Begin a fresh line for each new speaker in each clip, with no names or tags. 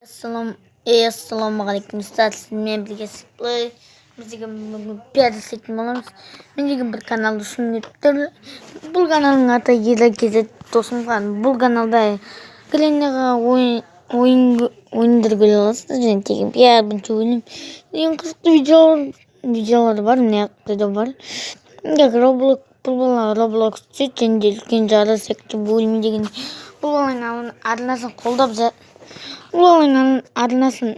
Ассалаумағалейкум, достар! Сізбен бірге Сыплы. Біз деген бүгін пиар жасайтын боламыз. Мен деген бір каналды ұсынып тұр. Бұл каналдың аты Ера KZ досым. Бұл каналда Гренниға ойын ойын ойындар көре аласыздар және тегін пиар, бірінші өлім, ең қызықты видеолар бар, мына жақта да бар. Роблок, бұл бала Роблокс түседі және де үлкен жарыс, екінші бөлім деген. Бұл баланың арнасын қолдап, бұл баланың арнасын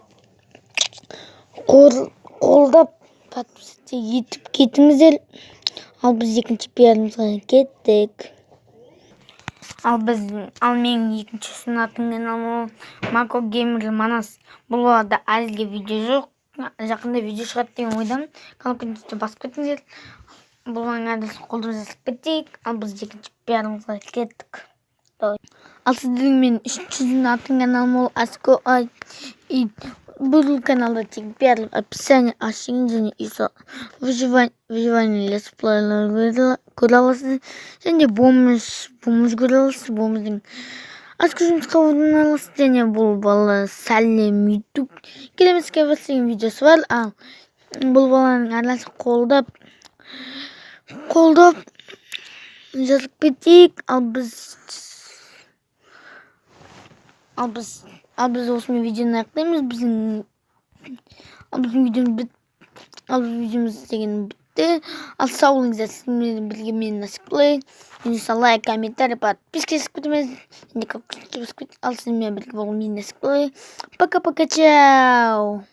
қолдап, подписаться етіп кетіңіздер. Ал біз екінші пиарымызға кеттік. Ал менің екінші ұсынатын каналым ол Мако Геймер Манас. Бұл балада әзірге видео жоқ, жақында видео шығады деген ойдамын. Колокольчикті басып кетіңіздер. Бұл баланың адресін қолдап, жазып кетейік. Ал біз екінші пиарымызға кеттік. Ал сіздердің мен үшінші ұсынатын каналым ол Аско. Бұл каналда тек барлық описание ашыңыз және выживание, летсплейлер көре аласыз және бомж көре аласыз, бомждың асқы жұмысқа орналасыз. Және бұл бала Сәлем, Ютуб, керемет деген видеосы бар. Ал бұл баланың арнасын қолдап, жазып кетейік. Ал біз осымен видеоны аяқтаймыз. Біздің ал біздің видеомыз біт ал біздің видеомыз деген бітті. Ал сау болыңыздар! Сізбен бірге мен, Насиплей. Лайк, комментарий, подписка жасап кетеміз және колокольчик. Ал сізбен бірге болған мен, Насиплей. Пока, пока, чао.